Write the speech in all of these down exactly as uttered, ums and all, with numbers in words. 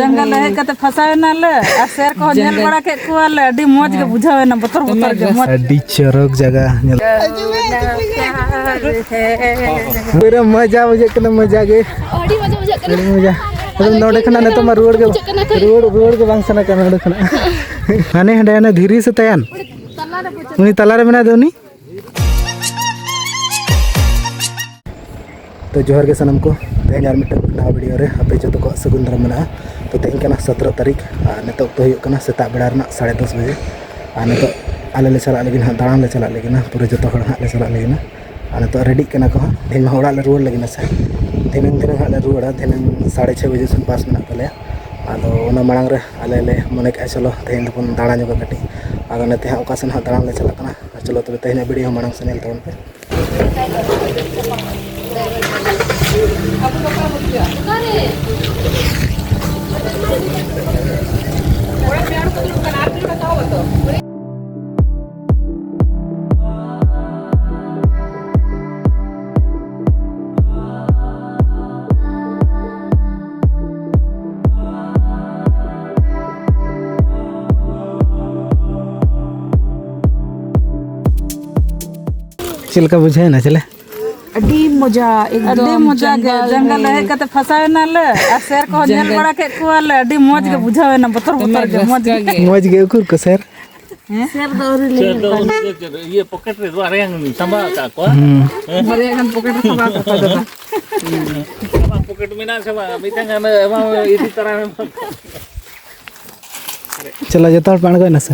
ᱡᱟᱸᱜᱟ ᱞᱮ ᱦᱮᱡ ᱠᱟᱛᱮ ᱯᱷᱟᱥᱟᱣ ᱮᱱᱟᱞᱮ ᱟᱨ ᱥᱮᱨ ᱠᱚᱦᱚᱸ ᱧᱮᱞ ᱵᱟᱲᱟ ᱠᱮᱫ ᱠᱚᱣᱟᱞᱮ, ᱟᱹᱰᱤ ᱢᱚᱡᱽ ᱜᱮ ᱵᱩᱡᱷᱟᱹᱣ ᱮᱱᱟ, ᱵᱚᱛᱚᱨ ᱵᱚᱛᱚᱨ ᱜᱮ ᱢᱚᱡᱽ᱾ ᱟᱹᱰᱤ ᱪᱚᱨᱚᱠ ᱡᱟᱭᱜᱟ ᱧᱮᱞ᱾ ᱯᱩᱨᱟᱹ ᱢᱚᱡᱟ ᱵᱩᱡᱷᱟᱹᱜ ᱠᱟᱱᱟ, ᱢᱚᱡᱟ ᱜᱮ᱾ ᱟᱹᱰᱤ ᱢᱚᱡᱟ ᱵᱩᱡᱷᱟᱹᱜ ᱠᱟᱱᱟ᱾ ᱟᱹᱰᱤ ᱢᱚᱡᱟ᱾ ᱟᱫᱚ ᱱᱚᱰᱮ ᱠᱷᱚᱱᱟᱜ ᱱᱤᱛᱚᱜ ᱢᱟ ᱨᱩᱣᱟᱹᱲ ᱜᱮ, ᱵᱩᱡᱷᱟᱹᱜ ᱠᱟᱱᱟ ᱛᱚ᱾ ᱨᱩᱣᱟᱹᱲ, ᱨᱩᱣᱟᱹᱲ ᱜᱮ ᱵᱟᱝ ᱥᱟᱱᱟ ᱠᱟᱱᱟ ᱱᱚᱰᱮ ᱠᱷᱚᱱᱟᱜ᱾ ᱦᱟᱱᱮ ᱦᱟᱸᱰᱮ ᱦᱟᱱᱮ ᱫᱷᱤᱨᱤ ᱥᱮ ᱛᱟᱭᱟᱱ᱾ ᱩᱱᱤ ᱛᱟᱞᱟᱨᱮ ᱢᱮᱱᱟᱭ ᱫᱚ ᱩᱱᱤ᱾ ᱛᱚ ᱡᱚᱦᱟᱨ ᱜᱮ ᱥᱟᱱᱟᱢ ᱠᱚ, ᱛᱮᱦᱮᱧ ᱟᱨ ᱢᱤᱫᱴᱟᱝ ᱱᱟᱣᱟ ᱵᱷᱤᱰᱤᱭᱳ ᱨᱮ ᱟᱯᱮ ᱡᱚᱛᱚ ᱠᱚᱣᱟᱜ ᱥᱟᱹᱜᱩᱱ ᱫᱟᱨᱟᱢ ᱢᱮᱱᱟᱜᱼᱟ᱾ ᱛᱚ ᱛᱮᱦᱮᱧ ᱠᱟᱱᱟ ᱥᱚᱛᱨᱚ ᱛᱟᱹᱨᱤᱠᱷ ᱟᱨ ᱱᱤᱛᱚᱜ ᱚᱠᱛᱚ ᱦᱩᱭᱩᱜ ᱠᱟᱱᱟ ᱥᱮᱛᱟᱜ ᱵᱮᱲᱟ ᱨᱮᱱᱟᱜ ᱥᱟᱲᱮ ᱫᱚᱥ ᱵᱟᱡᱮ᱾ ᱟᱨ ᱱᱤᱛᱚᱜ ᱟᱞᱮ ᱞᱮ ᱪᱟᱞᱟᱜ ᱞᱟᱹᱜᱤᱫ ᱦᱟᱸᱜ, ᱫᱟᱬᱟᱱ ᱞᱮ ᱪᱟᱞᱟᱜ ᱞᱟᱹᱜᱤᱫ ᱦᱟᱸᱜ, ᱯᱩᱨᱟᱹ ᱡᱚᱛᱚ ᱦᱚᱲ ᱦᱟᱸᱜ ᱞᱮ ᱪᱟᱞᱟᱜ ᱞᱟᱹᱜᱤᱫ ᱦᱟᱸᱜ᱾ ᱟᱨ ᱱᱤᱛᱚᱜ ᱨᱮᱰᱤᱜ ᱠᱟᱱᱟ ᱠᱚ ᱦᱟᱸᱜ, ᱛᱮᱦᱮᱧ ᱢᱟ ᱦᱟᱸᱜ ᱚᱲᱟᱜ ᱞᱮ ᱨᱩᱣᱟᱹᱲ ᱞᱟᱹᱜᱤᱫ ᱱᱟᱥᱮ, ᱫᱷᱤᱱᱟᱹᱝ ᱫᱷᱤᱱᱟᱹᱝ ᱦᱟᱸᱜ ᱞᱮ ᱨᱩᱣᱟᱹᱲᱟ, ᱫᱷᱤᱱᱟᱹᱝ ᱥᱟᱲᱮ ᱪᱷᱚᱭ ᱵᱟᱡᱮ ᱥᱮᱫ ᱵᱟᱥ ᱢᱮᱱᱟᱜ ᱛᱟᱞᱮᱭᱟ᱾ ᱟᱫᱚ ᱚᱱᱟ ᱢᱟᱲᱟᱝ ᱨᱮ ᱟᱞᱮ ᱞᱮ ᱢᱚᱱᱮ ᱠᱮᱜᱼᱟ ᱪᱚᱞᱚ ᱛᱮᱦᱮᱧ ᱫᱚᱵᱚᱱ ᱫᱟᱬᱟ ᱧᱚᱜᱟ ᱠᱟᱹᱴᱤᱡ᱾ ᱟᱫᱚ ᱱᱚᱛᱮ ᱦᱟᱸᱜ ᱚᱠᱟ ᱥᱮᱱ ᱦᱟᱸᱜ ᱫᱟᱬᱟᱱ ᱞᱮ ᱪᱟᱞᱟᱜ ᱠᱟᱱᱟ᱾ ᱟᱨ ᱪᱚᱞᱚ ᱛᱚᱵᱮ ᱛᱮᱦᱮᱧᱟᱜ ᱵᱷᱤᱰᱤᱭᱳ ᱦᱚᱸ ᱢᱟᱲᱟᱝ ᱥᱮᱫ ᱧᱮᱞ ᱛᱟᱵᱚᱱ ᱯᱮ᱾ ᱪᱮᱫ ᱞᱮᱠᱟ ᱵᱩᱡᱷᱟᱹᱣ ᱮᱱᱟ ᱪᱮᱞᱮ? ᱟᱹᱰᱤ ᱢᱚᱡᱟ, ᱮᱠᱫᱚᱢ ᱟᱹᱰᱤ ᱢᱚᱡᱟ ᱜᱮ᱾ ᱡᱟᱸᱜᱟ ᱞᱮ ᱦᱮᱡ ᱠᱟᱛᱮ ᱯᱷᱟᱥᱟᱣ ᱮᱱᱟᱞᱮ ᱟᱨ ᱥᱮᱨ ᱠᱚᱦᱚᱸ ᱧᱮᱞ ᱵᱟᱲᱟ ᱠᱮᱫ ᱠᱚᱣᱟᱞᱮ, ᱟᱹᱰᱤ ᱢᱚᱡᱽ ᱜᱮ ᱵᱩᱡᱷᱟᱹᱣ ᱮᱱᱟ, ᱵᱚᱛᱚᱨ ᱵᱚᱛᱚᱨ ᱜᱮ, ᱢᱚᱡᱽ ᱜᱮ᱾ ᱢᱚᱡᱽ ᱜᱮ᱾ ᱩᱠᱩᱨ ᱠᱚ ᱥᱮᱨ? ᱥᱮᱨ ᱫᱚ ᱟᱹᱣᱨᱤ ᱞᱮ ᱥᱮᱨ ᱧᱮᱞ ᱫᱚ ᱠᱚᱣᱟ᱾ ᱤᱭᱟᱹ ᱯᱚᱠᱮᱴ ᱨᱮ ᱵᱟᱨᱭᱟ ᱜᱟᱱ ᱥᱟᱢᱵᱟᱣ ᱟᱠᱟᱫ ᱠᱚᱣᱟ᱾ ᱦᱩᱸ᱾ ᱵᱟᱨᱭᱟ ᱜᱟᱱ ᱯᱚᱠᱮᱴ ᱨᱮ ᱥᱟᱢᱵᱟᱣ ᱟᱠᱟᱫ ᱠᱚᱣᱟ ᱫᱟᱫᱟ᱾ ᱟᱢᱟᱜ ᱯᱚᱠᱮᱴ ᱢᱮᱱᱟᱜ ᱥᱮ ᱵᱟᱝ? ᱢᱤᱫᱴᱟᱝ ᱜᱟᱱ ᱮᱢᱟ ᱤᱫᱤ ᱛᱟᱨᱟ ᱢᱮ᱾ ᱪᱚᱞᱚ, ᱡᱚᱛᱚ ᱦᱚᱲ ᱯᱮ ᱟᱬᱜᱚᱭᱮᱱᱟ ᱥᱮ?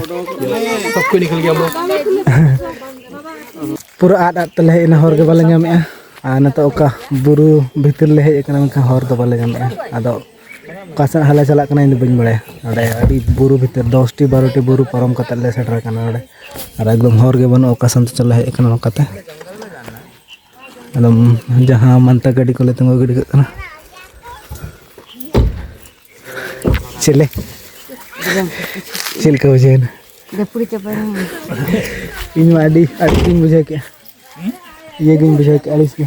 ᱯᱩᱨᱟᱹ ᱟᱫ ᱟᱫ ᱛᱮᱞᱮ ᱦᱮᱡ ᱮᱱᱟ, ᱦᱚᱨ ᱜᱮ ᱵᱟᱞᱮ ᱧᱟᱢᱮᱜᱼᱟ᱾ ᱟᱨ ᱱᱤᱛᱚᱜ ᱚᱠᱟ ᱵᱩᱨᱩ ᱵᱷᱤᱛᱤᱨ ᱞᱮ ᱦᱮᱡ ᱟᱠᱟᱱᱟ, ᱢᱮᱱᱠᱷᱟᱱ ᱦᱚᱨ ᱫᱚ ᱵᱟᱞᱮ ᱧᱟᱢᱮᱜᱼᱟ᱾ ᱟᱫᱚ ᱚᱠᱟ ᱥᱮᱫ ᱦᱟᱸᱜ ᱞᱮ ᱪᱟᱞᱟᱜ ᱠᱟᱱᱟ, ᱤᱧ ᱫᱚ ᱵᱟᱹᱧ ᱵᱟᱲᱟᱭᱟ᱾ ᱱᱚᱰᱮ ᱟᱹᱰᱤ ᱵᱩᱨᱩ ᱵᱷᱤᱛᱤᱨ, ᱫᱚᱥᱴᱤ ᱵᱟᱨᱚᱴᱤ ᱵᱩᱨᱩ ᱯᱟᱨᱚᱢ ᱠᱟᱛᱮᱫ ᱞᱮ ᱥᱮᱴᱮᱨ ᱟᱠᱟᱱᱟ ᱱᱚᱰᱮ᱾ ᱟᱨ ᱮᱠᱫᱚᱢ ᱦᱚᱨ ᱜᱮ ᱵᱟᱹᱱᱩᱜᱼᱟ, ᱚᱠᱟ ᱥᱮᱱ ᱛᱮ ᱪᱚᱞᱮ ᱦᱮᱡ ᱟᱠᱟᱱᱟ ᱱᱚᱝᱠᱟᱛᱮ᱾ ᱮᱠᱫᱚᱢ ᱡᱟᱦᱟᱸ ᱢᱟᱱᱛᱟ ᱜᱟᱹᱰᱤ ᱠᱚᱞᱮ ᱛᱤᱸᱜᱩ ᱜᱤᱰᱤ ᱠᱟᱜ ᱠᱟᱱᱟ᱾ ᱪᱮᱞᱮ? ᱪᱮᱫ ᱞᱮᱠᱟ ᱵᱩᱡᱷᱟᱹᱣ ᱮᱱᱟ? ᱡᱟᱹᱯᱩᱲ ᱪᱟᱵᱟᱭᱮᱱᱟ᱾ ᱤᱧ ᱢᱟ ᱟᱹᱰᱤ ᱟᱹᱲᱤᱥ ᱜᱤᱧ ᱵᱩᱡᱷᱟᱹᱣ ᱠᱮᱜᱼᱟ᱾ ᱤᱭᱟᱹ ᱜᱤᱧ ᱵᱩᱡᱷᱟᱹᱣ ᱠᱮᱜᱼᱟ, ᱟᱹᱲᱤᱥ ᱜᱮ᱾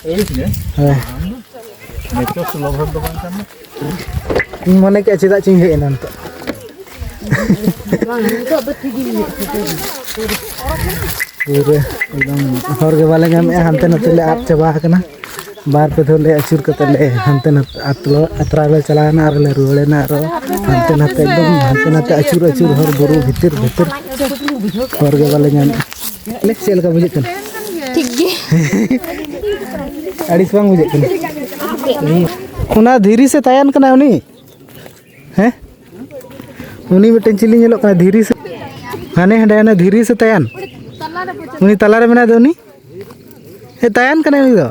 ᱟᱹᱲᱤᱥ ᱜᱮ? ᱦᱳᱭ᱾ ᱱᱤᱛᱚᱜ ᱥᱩᱞᱚᱵᱷ ᱦᱚᱲ ᱫᱚ ᱵᱟᱝ ᱠᱟᱱᱟ᱾ ᱤᱧ ᱢᱚᱱᱮ ᱠᱮᱫᱼᱟ ᱪᱮᱫᱟᱜ ᱪᱚᱧ ᱦᱮᱡ ᱮᱱᱟ ᱱᱤᱛᱚᱜ᱾ ᱯᱩᱨᱟᱹ ᱮᱠᱫᱚᱢ ᱦᱚᱨ ᱜᱮ ᱵᱟᱞᱮ ᱧᱟᱢᱮᱫᱼᱟ, ᱦᱟᱱᱛᱮ ᱱᱟᱛᱮ ᱞᱮ ᱟᱫ ᱪᱟᱵᱟ ᱟᱠᱟᱱᱟ᱾ ᱵᱟᱨ ᱯᱮ ᱫᱷᱟᱣ ᱞᱮ ᱟᱹᱪᱩᱨ ᱠᱟᱛᱮ ᱞᱮ ᱦᱟᱱᱛᱮ ᱱᱟᱛᱮ ᱟᱛᱨᱟ-, ᱟᱛᱨᱟ ᱞᱮ ᱪᱟᱞᱟᱣᱮᱱᱟ, ᱟᱨ ᱞᱮ ᱨᱩᱣᱟᱹᱲᱮᱱᱟ ᱟᱨᱚ ᱦᱟᱱᱛᱮ ᱱᱟᱛᱮ, ᱮᱠᱫᱚᱢ ᱦᱟᱱᱛᱮ ᱱᱟᱛᱮ ᱟᱹᱪᱩᱨ ᱟᱹᱪᱩᱨ ᱦᱚᱨ ᱵᱩᱨᱩ ᱵᱷᱤᱛᱤᱨ ᱵᱷᱤᱛᱤᱨ ᱦᱚᱨ ᱜᱮ ᱵᱟᱞᱮ ᱧᱟᱢᱮᱫᱼᱟ᱾ ᱞᱮ, ᱪᱮᱫ ᱞᱮᱠᱟ ᱵᱩᱡᱷᱟᱹᱜ ᱠᱟᱱᱟ? ᱴᱷᱤᱠ ᱜᱮ᱾ ᱟᱹᱲᱤᱥ ᱵᱟᱝ ᱵᱩᱡᱷᱟᱹᱜ ᱠᱟᱱᱟ? ᱚᱱᱟ ᱫᱷᱤᱨᱤ ᱥᱮ ᱛᱟᱭᱟᱱ ᱠᱟᱱᱟᱭ ᱩᱱᱤ? ᱦᱮᱸ? ᱩᱱᱤ ᱢᱤᱫᱴᱮᱱ ᱪᱤᱞᱤ ᱧᱮᱞᱚᱜ ᱠᱟᱱᱟ, ᱫᱷᱤᱨᱤ ᱥᱮ? ᱦᱟᱱᱮ ᱦᱟᱸᱰᱮ ᱦᱟᱱᱮ ᱫᱷᱤᱨᱤ ᱥᱮ ᱛᱟᱭᱟᱱ? ᱩᱱᱤ ᱛᱟᱞᱟᱨᱮ ᱢᱮᱱᱟᱭ ᱫᱚ ᱩᱱᱤ? ᱮ, ᱛᱟᱭᱟᱱ ᱠᱟᱱᱟᱭ ᱩᱱᱤ ᱫᱚ᱾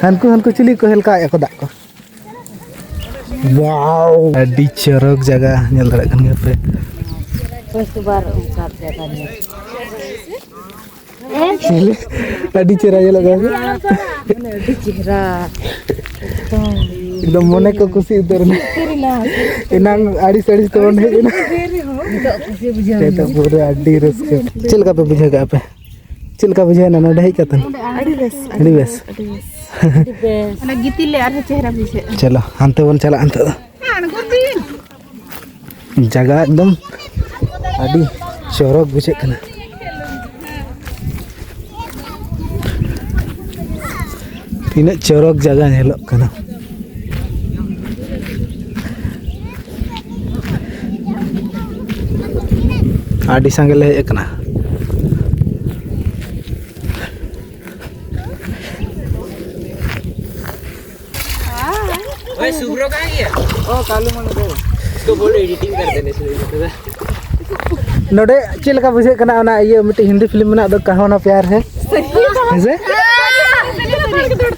ᱦᱟᱱᱠᱩ, ᱦᱟᱱᱠᱩ ᱪᱤᱞᱤ ᱠᱚ ᱦᱮᱞᱠᱟᱣᱮᱫᱼᱟ ᱠᱚ ᱫᱟᱜ ᱠᱚ? ᱣᱟᱣ, ᱟᱹᱰᱤ ᱪᱚᱨᱚᱠ ᱡᱟᱭᱜᱟ, ᱧᱮᱞ ᱫᱟᱲᱮᱭᱟᱜ ᱠᱟᱱ ᱜᱮᱭᱟ ᱯᱮ᱾ ᱯᱷᱟᱥᱴ ᱵᱟᱨ ᱚᱱᱠᱟ ᱡᱟᱭᱜᱟ ᱧᱮᱞ᱾ ᱪᱤᱞᱤ? ᱟᱹᱰᱤ ᱪᱮᱦᱨᱟ ᱧᱮᱞᱚᱜ ᱠᱟᱱᱟ᱾ ᱢᱟᱱᱮ ᱟᱹᱰᱤ ᱪᱮᱦᱨᱟ᱾ ᱮᱠᱫᱚᱢ᱾ ᱮᱠᱫᱚᱢ ᱢᱚᱱᱮ ᱠᱚ ᱠᱩᱥᱤ ᱩᱛᱟᱹᱨ ᱮᱱᱟ᱾ ᱩᱛᱟᱹᱨ ᱮᱱᱟ᱾ ᱮᱱᱟᱝ ᱟᱹᱲᱤᱥ ᱟᱹᱲᱤᱥ ᱛᱮᱵᱚᱱ ᱦᱮᱡ ᱮᱱᱟ᱾ ᱱᱤᱛᱚᱜ ᱠᱩᱥᱤ ᱵᱩᱡᱷᱟᱹᱣ ᱱᱤᱛᱚᱜ ᱮᱱᱟ᱾ ᱯᱩᱨᱟᱹ ᱟᱹᱰᱤ ᱨᱟᱹᱥᱠᱟᱹ᱾ ᱪᱮᱫ ᱞᱮᱠᱟ ᱯᱮ ᱵᱩᱡᱷᱟᱹᱣ ᱠᱮᱫᱼᱟ ᱯᱮ? ᱪᱮᱫ ᱞᱮᱠᱟ ᱵᱩᱡᱷᱟᱹᱣ ᱮᱱᱟ ᱱᱚᱰᱮ ᱦᱮᱡ ᱠᱟᱛᱮ? ᱟᱹᱰᱤ ᱵᱮᱥ, ᱟᱹᱰᱤ ᱵᱮᱥ᱾ ᱟᱹᱰᱤ ᱵᱮᱥ᱾ ᱟᱹᱰᱤ ᱵᱮᱥ᱾ ᱚᱱᱟ ᱜᱤᱛᱤᱞ ᱞᱮ ᱟᱨᱦᱚᱸ ᱪᱮᱦᱨᱟ ᱵᱩᱡᱷᱟᱹᱜᱼᱟ᱾ ᱪᱚᱞᱚ, ᱦᱟᱱᱛᱮ ᱵᱚᱱ ᱪᱟᱞᱟᱜᱼᱟ ᱱᱤᱛᱚᱜ ᱫᱚ᱾ ᱡᱟᱭᱜᱟ ᱮᱠᱫᱚᱢ ᱟᱹᱰᱤ ᱪᱚᱨᱚᱠ ᱵᱩᱡᱷᱟᱹᱜ ᱠᱟᱱᱟ᱾ ᱛᱤᱱᱟᱹᱜ ᱪᱚᱨᱚᱠ ᱡᱟᱭᱜᱟ ᱧᱮᱞᱚᱜ ᱠᱟᱱᱟ᱾ ᱟᱹᱰᱤ ᱥᱟᱸᱜᱮ ᱞᱮ ᱦᱮᱡ ᱟᱠᱟᱱᱟ᱾ भाई, सुब्रो कहाँ गया? ओ, कालू मंदिर। इसको बोलो, एडिटिंग कर देने से। ᱱᱚᱰᱮ ᱪᱮᱫ ᱞᱮᱠᱟ ᱵᱩᱡᱷᱟᱹᱜ ᱠᱟᱱᱟ ᱚᱱᱟ ᱤᱭᱟᱹ ᱢᱤᱫᱴᱤᱡ ᱦᱤᱱᱫᱤ ᱯᱷᱤᱞᱢ ᱢᱮᱱᱟᱜ ᱫᱚ, ᱠᱟᱦᱳ ᱱᱟ ᱯᱭᱟᱨ ᱦᱮ? ᱦᱮᱸ ᱥᱮ?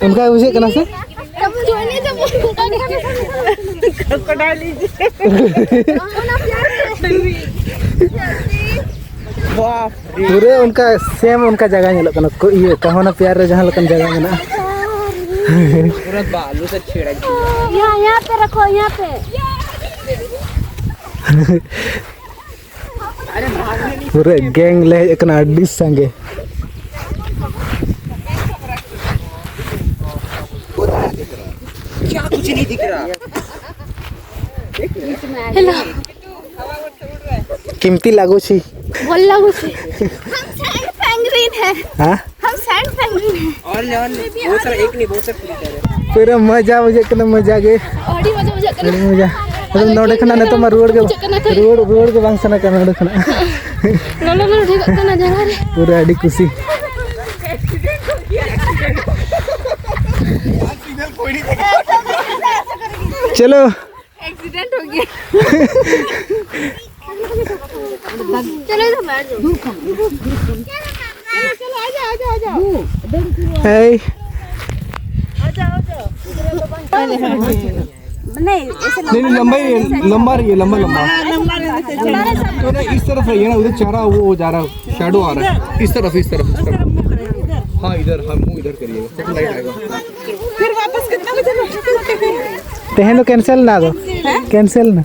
ᱚᱱᱠᱟ ᱵᱩᱡᱷᱟᱹᱜ ᱠᱟᱱᱟ ᱥᱮ? ᱯᱩᱨᱟᱹ ᱚᱱᱠᱟ ᱥᱮᱢ ᱚᱱᱠᱟ ᱡᱟᱭᱜᱟ ᱧᱮᱞᱚᱜ ᱠᱟᱱᱟ, ᱠᱚ-, ᱤᱭᱟᱹ, ᱠᱟᱦᱳ ᱱᱟ ᱯᱭᱟᱨ ᱨᱮ ᱡᱟᱦᱟᱸ ᱞᱮᱠᱟᱱ ᱡᱟᱭᱜᱟ ᱢᱮᱱᱟᱜᱼᱟ᱾ पूरा बालू से छेड़ा किया। यहाँ, यहाँ पे रखो, यहाँ पे। ᱯᱩᱨᱟᱹ ᱜᱮᱝ ᱞᱮ ᱦᱮᱡ ᱟᱠᱟᱱᱟ, ᱟᱹᱰᱤ ᱥᱟᱸᱜᱮ᱾ हेलो। कीमती लागो छी। बोल लागो छी। हम सैंड पेंगुइन हैं। हाँ? हम सैंड पेंगुइन हैं। और ले, और ले। बहुत सारा, एक नहीं, बहुत सारा। पूरा मजा, मजा करना, मजा के। ᱟᱹᱰᱤ ᱢᱚᱡᱟ ᱵᱩᱡᱷᱟᱹᱜ ᱠᱟᱱᱟ᱾ ᱟᱹᱰᱤ ᱢᱚᱡᱟ᱾ ᱟᱫᱚ ᱱᱚᱰᱮ ᱠᱷᱚᱱᱟᱜ ᱱᱤᱛᱚᱜ ᱢᱟ ᱨᱩᱣᱟᱹᱲ ᱜᱮ, ᱵᱩᱡᱷᱟᱹᱜ ᱠᱟᱱᱟ ᱠᱷᱟᱹᱞᱤ᱾ ᱨᱩᱣᱟᱹᱲ, ᱨᱩᱣᱟᱹᱲ ᱜᱮ ᱵᱟᱝ ᱥᱟᱱᱟ ᱠᱟᱱᱟ ᱱᱚᱰᱮ ᱠᱷᱚᱱᱟᱜ᱾ ᱞᱚᱞᱚ, ᱞᱚᱞᱚ ᱴᱷᱤᱠᱚᱜ ᱠᱟᱱᱟ ᱡᱟᱸᱜᱟ ᱨᱮ᱾ ᱯᱩᱨᱟᱹ ᱟᱹᱰᱤ ᱠᱩᱥᱤ᱾ चलो। एक्सीडेंट हो गया। चलो इधर बैठ जाओ। चलो, चलो, आ जाओ, आ जाओ, आ जाओ। हाय। आ जाओ, आ जाओ। नहीं, ऐसे नहीं, नहीं, लंबा ही है, लंबा रही है, लंबा, लंबा। तो ना, इस तरफ रहिए ना, उधर चारा वो जा रहा है, शैडो आ रहा है। इस तरफ, इस तरफ, इस तरफ। हाँ, इधर, हाँ, मुंह इधर करिएगा, लाइट आएगा। फिर वापस कितना बजे लौटेंगे? ᱛᱮᱦᱮᱧ ᱫᱚ ᱠᱮᱱᱥᱮᱞ ᱱᱟ ᱟᱫᱚ᱾ ᱦᱮᱸ? ᱠᱮᱱᱥᱮᱞ ᱱᱟ᱾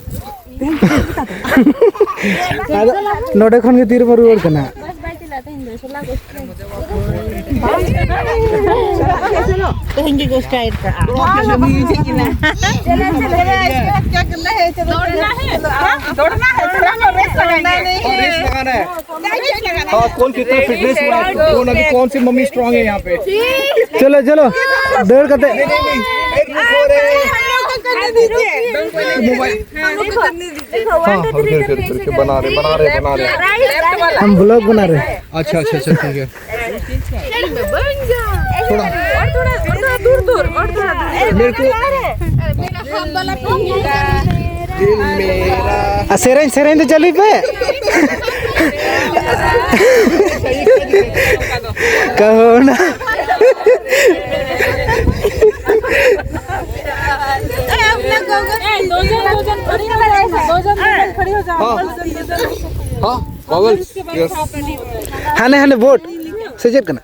ᱟᱫᱚ ᱱᱚᱰᱮ ᱠᱷᱚᱱ ᱜᱮ ᱛᱤᱨᱮᱵᱚᱱ ᱨᱩᱣᱟᱹᱲ ᱠᱟᱱᱟ? ᱛᱮᱦᱮᱧ ᱜᱮ ᱜᱷᱳᱥᱴ ᱟᱭᱮᱨ ᱠᱟᱜᱼᱟ᱾ ᱫᱚᱲᱱᱟ ᱦᱮ, ᱫᱚᱲᱱᱟ ᱦᱮ, ᱛᱷᱚᱲᱟ ᱦᱚᱸ ᱨᱮᱥ ᱞᱟᱜᱟᱭᱮᱸᱜᱮ᱾ ᱦᱚᱸ, ᱨᱮᱥ ᱞᱟᱜᱟᱱᱟ ᱦᱮ᱾ ᱦᱚᱸ, ᱠᱚᱱ ᱠᱤᱛᱱᱟ ᱯᱷᱤᱴᱱᱮᱥ ᱦᱩᱣᱟ ᱦᱮ, ᱠᱚᱱ ᱟᱵᱷᱤ ᱠᱚᱱ ᱥᱤ ᱢᱟᱢᱤ ᱥᱴᱨᱚᱝ ᱦᱮ ᱭᱟᱦᱟᱸ ᱯᱮ? ᱪᱚᱞᱚ, ᱪᱚᱞᱚ, ᱫᱟᱹᱲ ᱠᱟᱛᱮ᱾ ᱦᱚᱸ, ᱦᱚᱸ, ᱦᱚᱸ, ᱦᱚᱸ, ᱵᱟᱱᱟ ᱨᱮ, ᱵᱟᱱᱟ ᱨᱮ᱾ हम व्लॉग बना रहे हैं। अच्छा, अच्छा, अच्छा, ठीक है। थोड़ा। और थोड़ा, और थोड़ा दूर, दूर, और थोड़ा दूर। मेरे को दिल मेरा। आ, सेरेंज, सेरेंज तो चली पे। कहो ना। ए, दो जन, दो जन खड़ी हो जाओ, दो जन, दो जन खड़ी हो जाओ। हाँ। हाँ, गॉगल्स, यस। हाने, हाने बोट। से चेक करना।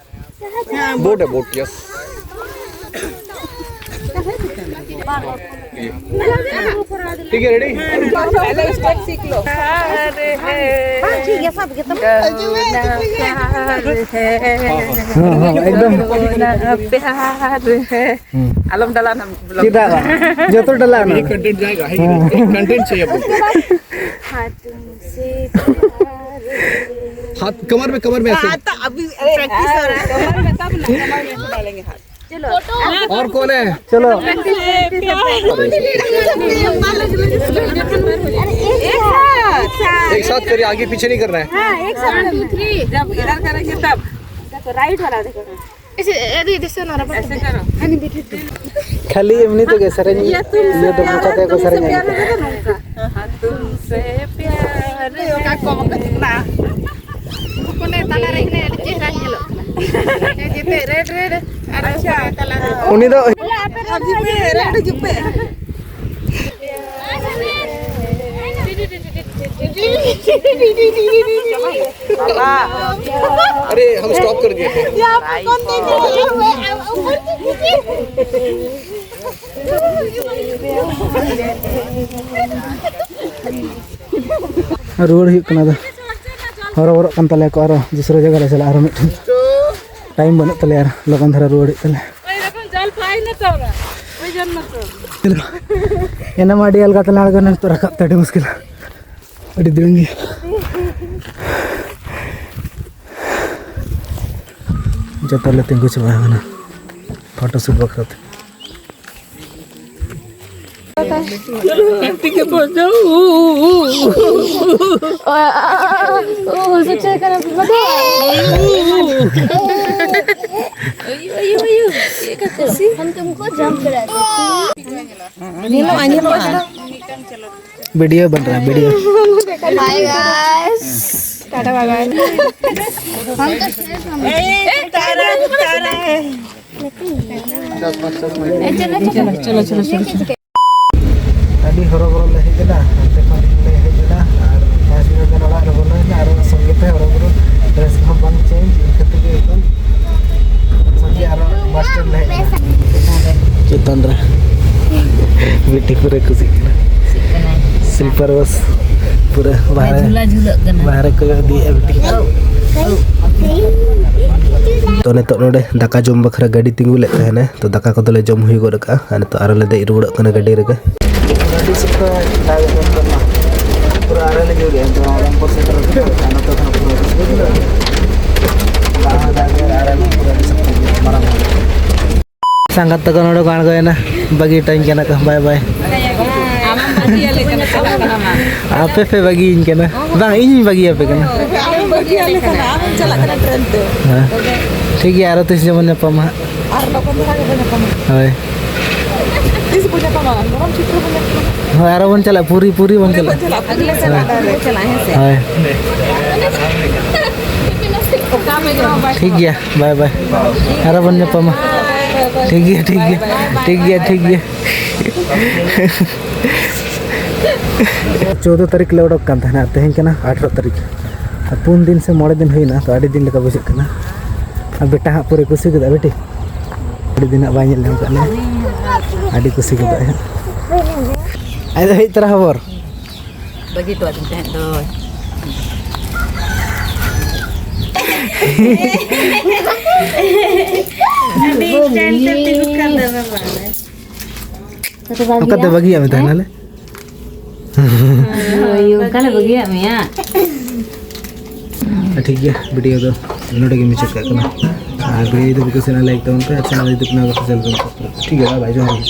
बोट है, बोट, यस। ठीक है, रेडी? पहले स्टेप सीख लो। प्यार है, हाँ, ठीक है, सब के तब। प्यार है। हाँ, हाँ, एकदम। प्यार है। ᱟᱞᱚᱢ ᱰᱟᱞᱟᱣ ᱱᱟ ᱵᱞᱚᱜ᱾ ᱪᱮᱫᱟᱜ ᱵᱟᱝ? ᱡᱚᱛᱚ ᱰᱟᱞᱟᱣ ᱱᱟ᱾ कंटेंट जाएगा, है कि नहीं? कंटेंट चाहिए अपन को। हाँ, तुमसे प्यार है। हाथ कमर में, कमर में ऐसे। हाँ, तो अभी प्रैक्टिस हो रहा है। कमर में तब ना, कमर में ऐसे डालेंगे हाथ। चलो। और कौन है? चलो। एक साथ। एक साथ करिए, आगे पीछे नहीं करना है। हाँ, एक साथ। जब इधर करेंगे तब। देखो, राइट वाला देखो। ऐसे, ऐसे, ऐसे ना रबर। ऐसे करो। खाली ᱮᱢᱱᱤ ᱛᱮᱜᱮ ᱥᱮᱨᱮᱧ ᱤᱭᱟᱹ ᱫᱚ ᱱᱚᱝᱠᱟ ᱛᱮᱠᱚ ᱥᱮᱨᱮᱧᱟ᱾ हाँ, तुमसे प्यार है। ᱚᱠᱟ ᱠᱚ ᱵᱟᱠᱚ ᱪᱤᱠᱱᱟ᱾ ᱦᱚᱯᱚᱱᱮ ᱛᱟᱞᱟ ᱨᱮ ᱦᱮᱱᱟᱭᱟ, ᱟᱹᱰᱤ ᱪᱮᱦᱨᱟ ᱧᱮᱞᱚᱜ ᱠᱟᱱᱟ᱾ ᱡᱮᱛᱮ ᱨᱮᱰ ᱨᱮᱰ ᱟᱨ ᱟᱪᱪᱷᱟ᱾ ᱛᱟᱞᱟ ᱨᱮ᱾ ᱩᱱᱤ ᱫᱚ ᱟᱯᱮ ᱨᱮᱰ ᱦᱤᱡᱩᱜ ᱯᱮ᱾ अरे, हम स्टॉप कर दिए थे। ᱨᱩᱣᱟᱹᱲ ᱦᱩᱭᱩᱜ ᱠᱟᱱᱟ᱾ ᱟᱫᱚ ᱦᱚᱨᱚᱵᱚᱨᱚᱜ ᱠᱟᱱ ᱛᱟᱞᱮᱭᱟ ᱠᱚ, ᱟᱨᱚ ᱫᱩᱥᱨᱟ ᱡᱟᱭᱜᱟ ᱞᱮ ᱪᱟᱞᱟᱜᱼᱟ ᱟᱨᱚ ᱢᱤᱫᱴᱷᱮᱱ᱾ ᱴᱟᱭᱤᱢ ᱵᱟᱹᱱᱩᱜ ᱛᱟᱞᱮᱭᱟ, ᱟᱨ ᱞᱚᱜᱚᱱ ᱫᱷᱟᱨᱟ ᱨᱩᱣᱟᱹᱲ ᱦᱩᱭᱩᱜ ᱛᱟᱞᱮᱭᱟ᱾ ᱮᱱᱟᱢ ᱟᱹᱰᱤ ᱟᱞᱜᱟ ᱛᱮᱞᱮ ᱟᱬᱜᱚᱱᱟ, ᱱᱤᱛᱚᱜ ᱨᱟᱠᱟᱵ ᱛᱮ ᱟᱹᱰᱤ ᱢᱩᱥᱠᱤᱞ, ᱟᱹᱰᱤ ᱫᱤᱱ ᱜᱮ᱾ ᱡᱚᱛᱚ ᱞᱮ ᱛᱤᱸᱜᱩ ᱪᱟᱵᱟ ᱟᱠᱟᱱᱟ ᱯᱷᱳᱴᱳ ᱥᱩᱴ ᱵᱟᱠᱷᱨᱟ ᱛᱮ᱾ हम तुमको जंप करा वीडियो बन रहा है, video. Bye guys, tata bye bye. हम तो ᱟᱹᱰᱤ ᱦᱚᱨᱚᱵᱚᱨᱚ ᱞᱮ ᱦᱮᱡ ᱮᱱᱟ, ᱦᱟᱱᱛᱮ ᱠᱷᱚᱱ ᱞᱮ ᱦᱮᱡ ᱮᱱᱟ ᱟᱨ ᱯᱟᱸᱪ ᱢᱤᱱᱤᱴ ᱜᱟᱱ ᱚᱲᱟᱜ ᱨᱮ ᱵᱚᱞᱚᱭᱮᱱᱟ ᱟᱨ ᱥᱚᱸᱜᱮ ᱛᱮ ᱦᱚᱨᱚᱵᱚᱨᱚ, ᱰᱨᱮᱥ ᱠᱚᱦᱚᱸ ᱵᱟᱝ ᱪᱮᱧᱡᱽ, ᱤᱱᱠᱟᱹ ᱛᱮᱜᱮ ᱮᱠᱫᱚᱢ ᱥᱚᱸᱜᱮ ᱟᱨᱚ ᱵᱟᱥ ᱥᱴᱮᱱᱰ ᱞᱮ ᱦᱮᱡ ᱮᱱᱟ᱾ ᱪᱮᱛᱟᱱ ᱨᱮ ᱵᱤᱴᱤ ᱯᱩᱨᱟᱹ ᱠᱩᱥᱤᱜ ᱠᱟᱱᱟ᱾ ᱠᱩᱥᱤᱜ ᱠᱟᱱᱟᱭ᱾ ᱥᱞᱤᱯᱟᱨ ᱵᱟᱥ ᱯᱩᱨᱟᱹ ᱵᱟᱦᱨᱮ, ᱡᱷᱩᱞᱟ ᱡᱷᱩᱞᱟᱹᱜ ᱠᱟᱱᱟ᱾ ᱵᱟᱦᱨᱮ ᱠᱚ ᱤᱫᱤᱭᱮᱫᱼᱟ ᱵᱤᱴᱤ᱾ ᱛᱚ, ᱱᱤᱛᱚᱜ ᱱᱚᱰᱮ ᱫᱟᱠᱟ ᱡᱚᱢ ᱵᱟᱠᱷᱨᱟ ᱜᱟᱹᱰᱤ ᱛᱤᱸᱜᱩ ᱞᱮᱫ ᱛᱟᱦᱮᱱᱟ, ᱛᱚ ᱫᱟᱠᱟ ᱠᱚᱫᱚᱞᱮ ᱡᱚᱢ ᱦᱩᱭ ᱜᱚᱫ ᱠᱟᱜᱼᱟ᱾ ᱟᱨ ᱱᱤᱛᱚᱜ ᱟᱨᱚ ᱞᱮ ᱫᱮᱡ ᱨᱩᱣᱟᱹᱲᱚᱜ ᱠᱟᱱᱟ ᱜᱟᱹᱰᱤ ᱨᱮᱜᱮ᱾ ᱟᱹᱰᱤ ᱥᱚᱠᱛᱚ ᱫᱟᱜ ᱮᱫ ᱠᱟᱱ ᱛᱟᱦᱮᱱᱟ᱾ ᱯᱩᱨᱟᱹ ᱟᱨᱮᱞ ᱧᱩᱨ ᱮᱫᱟ, ᱱᱤᱛᱚᱜ ᱟᱲᱟᱝ ᱯᱚᱨ ᱥᱮᱴᱮᱨ ᱟᱠᱟᱱᱟ᱾ ᱱᱚᱛᱮ ᱠᱷᱚᱱ ᱯᱩᱨᱟᱹ ᱫᱟᱜ ᱦᱚᱸ ᱫᱟᱜ ᱮᱫᱟ, ᱟᱨᱮᱞ ᱦᱚᱸ ᱯᱩᱨᱟᱹ ᱟᱹᱰᱤ ᱥᱚᱠᱛᱚ ᱢᱟᱨᱟᱝ ᱢᱟᱨᱟᱝ᱾ ᱥᱟᱸᱜᱟᱛ ᱛᱟᱠᱚ ᱱᱚᱰᱮ ᱠᱚ ᱟᱬᱜᱚᱭᱮᱱᱟ, ᱵᱟᱹᱜᱤ ᱦᱚᱴᱚᱧ ᱠᱟᱱᱟ ᱠᱚ, ᱵᱟᱭ ᱵᱟᱭ᱾ ᱟᱢᱮᱢ ᱵᱟᱹᱜᱤᱭᱟᱞᱮ ᱠᱟᱱᱟ, ᱪᱟᱞᱟᱜ ᱠᱟᱱᱟ ᱢᱟ᱾ ᱟᱯᱮ ᱯᱮ ᱵᱟᱹᱜᱤᱭᱟᱹᱧ ᱠᱟᱱᱟ, ᱵᱟᱝ, ᱤᱧᱤᱧ ᱵᱟᱹᱜᱤᱭᱟᱯᱮ ᱠᱟᱱᱟ᱾ ᱟᱢᱮᱢ ᱵᱟᱹᱜᱤᱭᱟᱞᱮ ᱠᱟᱱᱟ, ᱟᱢᱮᱢ ᱪᱟᱞᱟᱜ ᱠᱟᱱᱟ ᱴᱨᱮᱱ ᱛᱮ᱾ ᱦᱮᱸ, ᱴᱷᱤᱠ ᱜᱮᱭᱟ, ᱟᱨᱚ ᱛᱤᱥ ᱡᱮᱢᱚᱱ ᱧᱟᱯᱟᱢᱟ ᱦᱟᱸᱜ᱾ ᱟᱨ ᱞᱚᱜᱚᱱ ᱫᱷᱟᱨᱟ ᱜᱮᱵᱚᱱ ᱧᱟᱯᱟᱢᱟ᱾ ᱦᱳᱭ᱾ ᱛᱤᱥ ᱵᱚᱱ ᱧᱟᱯᱟᱢᱟ? ᱜᱚᱨᱚᱢ ᱪᱷᱩᱴᱤ ᱨᱮᱵᱚᱱ ᱧᱟᱯᱟᱢᱟ᱾ ᱦᱳᱭ, ᱟᱨᱚ ᱵᱚᱱ ᱪᱟᱞᱟᱜᱼᱟ, ᱯᱩᱨᱤ, ᱯᱩᱨᱤ ᱵᱚᱱ ᱪᱟᱞᱟᱜᱼᱟ᱾ ᱟᱹᱜᱽᱞᱮ ᱥᱮᱨᱢᱟ ᱦᱳᱭ᱾ ᱰᱟᱭᱨᱮᱠᱴ᱾ ᱪᱟᱞᱟᱜᱼᱟ, ᱦᱮᱸ ᱥᱮ? ᱦᱳᱭ᱾ ᱚᱠᱟ ᱢᱮ ᱡᱚᱢ? ᱴᱷᱤᱠ ᱜᱮᱭᱟ, ᱵᱟᱭ ᱵᱟᱭ᱾ ᱟᱨᱚ ᱵᱚᱱ ᱧᱟᱯᱟᱢᱟ᱾ ᱴᱷᱤᱠ ᱜᱮᱭᱟ, ᱴᱷᱤᱠ ᱜᱮᱭᱟ, ᱴᱷᱤᱠ ᱜᱮᱭᱟ, ᱴᱷᱤᱠ ᱜᱮᱭᱟ᱾ ᱪᱳᱫᱽᱫᱳ ᱛᱟᱹᱨᱤᱠᱷ ᱞᱮ ᱚᱰᱚᱠ ᱠᱟᱱ ᱛᱟᱦᱮᱱᱟ, ᱟᱨ ᱛᱮᱦᱮᱧ ᱠᱟᱱᱟ ᱟᱴᱷᱨᱚ ᱛᱟᱹᱨᱤᱠᱷ᱾ ᱟᱨ ᱯᱩᱱ ᱫᱤᱱ ᱥᱮ ᱢᱚᱬᱮ ᱫᱤᱱ ᱦᱩᱭᱱᱟ, ᱛᱚ ᱟᱹᱰᱤ ᱫᱤᱱ ᱞᱮᱠᱟ ᱵᱩᱡᱷᱟᱹᱜ ᱠᱟᱱᱟ᱾ ᱟᱨ ᱵᱮᱴᱟ ᱦᱟᱸᱜ ᱯᱩᱨᱟᱹ ᱠᱩᱥᱤ ᱠᱮᱫᱟ ᱵᱮᱴᱤ᱾ ᱟᱹᱰᱤ ᱫᱤᱱ ᱦᱟᱸᱜ ᱵᱟᱭ ᱧᱮᱞ ᱧᱟᱢ ᱠᱟᱜ ᱞᱮᱭᱟ᱾ ᱟᱹᱰᱤ ᱠᱩᱥᱤ ᱠᱮᱫᱟᱭ ᱦᱟᱸᱜ᱾ ᱟᱡ ᱫᱚ ᱦᱮᱡ ᱛᱚᱨᱟ ᱦᱚᱵᱚᱨ᱾ ᱵᱟᱹᱜᱤ ᱦᱚᱴᱚᱣᱟᱫᱤᱧ ᱛᱟᱦᱮᱸᱫ ᱫᱚᱭ᱾ ᱟᱹᱰᱤ ᱪᱟᱱ ᱛᱮ ᱛᱤᱸᱜᱩ ᱠᱟᱱ ᱫᱚ ᱵᱟᱵᱟ᱾ ᱚᱠᱟᱛᱮ ᱵᱟᱹᱜᱤᱭᱟᱜ ᱢᱮ ᱛᱟᱦᱮᱱᱟ ᱞᱮ? ᱦᱳᱭ, ᱚᱱᱠᱟ ᱞᱮ ᱵᱟᱹᱜᱤᱭᱟᱜ ᱢᱮᱭᱟ᱾ ᱴᱷᱤᱠ ᱜᱮᱭᱟ, ᱵᱷᱤᱰᱤᱭᱳ ᱫᱚ ᱱᱚᱰᱮ ᱜᱮ ᱢᱩᱪᱟᱹᱫ ᱠᱟᱜ ᱠᱟᱱᱟ᱾ ᱟᱨ ᱵᱷᱤᱰᱤᱭᱳ ᱡᱩᱫᱤ ᱯᱮ ᱠᱩᱥᱤᱭᱟᱜᱼᱟ, ᱞᱟᱭᱤᱠ ᱛᱟᱵᱚᱱ ᱯᱮ, ᱟᱨ ᱪᱮᱱᱮᱞ ᱡᱩᱫᱤ ᱯᱮ ᱱᱟᱣᱟ ᱜᱮ, ᱪᱮᱱᱮᱞ ᱫᱚ ᱥᱟᱵᱥᱠᱨᱟᱭᱤᱵ᱾ ᱴᱷᱤᱠ ᱜᱮᱭᱟ, ᱵᱟᱭ ᱵᱟᱭ, ᱡᱚᱦᱟᱨ ᱜᱮ᱾